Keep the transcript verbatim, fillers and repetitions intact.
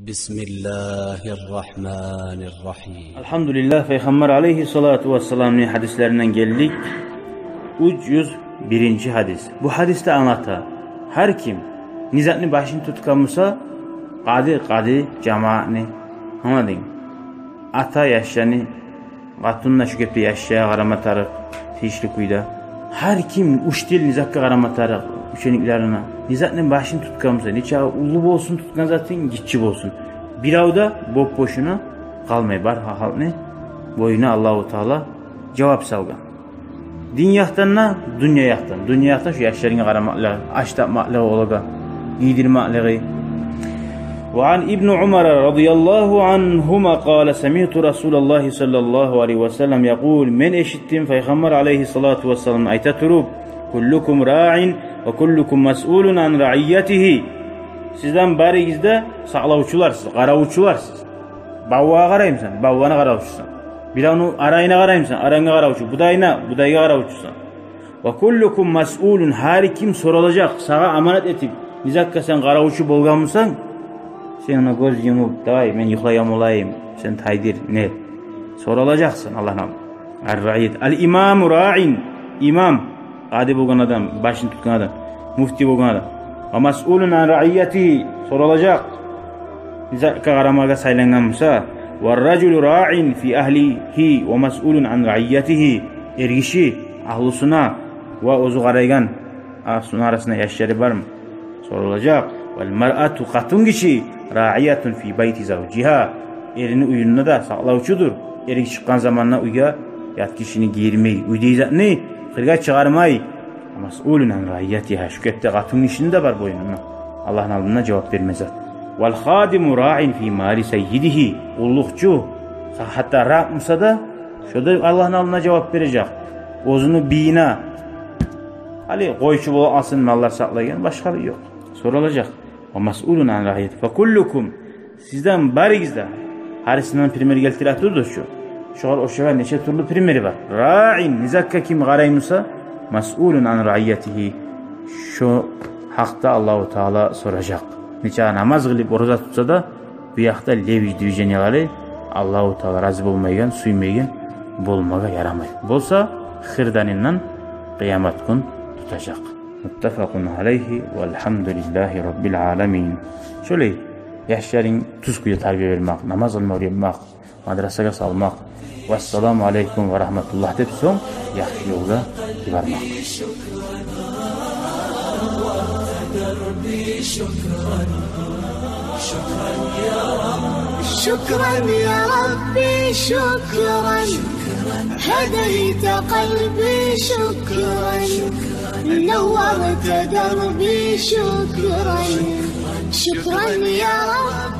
بسم الله الرحمن الرحيم. Алгьамдулиллагь, Пайхаммар алайгьиссалату вассаламны гьадислеринден гелдик. Уьч юз биринчи гьадис. Бу гьадисде англата: гьар ким не затны башын тутгъан буса, къады, къады, жамаатны, англадынг, ата яшланы, къатынына, шу кепде яшлагъа къарама тарыкъ тийишли кюйде. Гьар ким учитель не затгъа къарама тарыкъ учениклерине. Не затны башын тутгъан буса, нечакъы уллу болсун тутгъан затынг, гиччи болсун, бирев де боп-бошуна къалмай, бар халкъны боюна Аллагьу Таала жавап салгъан. Дин якъдан да, дюнья якъдан. Дюнья якъдан шу яшларынга къарамакълыгъы, аш тапмакълыгъы олагъа, гийдирмакълыгъы. وعن ابن عمر رضي الله عنهما قال: سمعت رسول الله صلى الله عليه وسلم يقول: Мен эшитдим Пайхаммар алайгьиссалату вассаламны айта туруп: كلكم راع وكلكم مسؤول عن رعيته. Сизден барыгъыз да сакълавчуларсыз, къаравчуларсыз. Бавгъагъа къараймысан, бавгъаны къаравчусун. Биревню арайына къараймысан, арангъа къаравчу, будайына, будайгъа къаравчусун. وكلكم مسؤول, гьар ким соралажакъ, сагъа аманат этип, не затгъа сен къаравчу болгъан бусанг, сен огъар гёз юмуп: «Давай, мен юхлайгъан болайым, сен тайдыр», — не? Соралажакъсан Аллагьны алдында. الرعية. الإمام راع, имам, къады болгъан адам, башын тутгъан адам, муфти болгъан адам. ومسؤول عن رعيته, соралажакъ, не затгъа къарамагъа сайлангъан буса. والرجل راع في أهله ومسؤول عن رعيته. Эргиши агьлюсюне ва оьзю къарайгъан агьлюсюню арасында яшлары бармы, соралажакъ. والمرأة, къатынгиши, راعية في بيت زوجها. Эрини уьюнде де сакълавчудур. Эр чыкъгъан заманда уьйге ят гишини гийирмей, уьйдеги затны къыргъа чыгъармай. ومسؤول عن رعيتها. Шу кепде къатынгишини де бар боюнунда Аллагьны алдында жавап берме зат. والخادم راع في مال سيده. Къуллукъчу, гьатта раб буса да, шо да Аллагьны алдында жавап бережек. Оьзюню бийине, гьали къойчу болуп къалсын, маллар сакълайгъан, башгъалыгъы ёкъ. Соралажакъ. ومسؤول عن رعيته. فكلكم, сизден барыгъыз да, гьарисинден пример гелтире турду шу. Шогъар ошагъан нече тюрлю примери бар. راع, не затгъа ким къарай буса, مسؤول عن رعيته. Шо гьакъда Аллагьу Таала соражакъ. Нечакъы намаз къылып, ораза тутса да, бу якъда левый движениялары Аллагьу Таала рази болмайгъан, сюймейген болмагъа ярамай. Болса, хырданындан къыямат гюн тутажакъ. متفق عليه والحمد لله رب العالمين. Шолай яшларынг тюз кюйде тарбия бермек, намаз къылма уьйретмек, мадрасагъа салмакъ. والسلام عليكم ورحمة الله деп сонг яхшы ёлгъа йибермек. شكرا يا ربي، شكرا. هديت قلبي، شكرا. نورت دربي، شكرا. شكرا يا رب.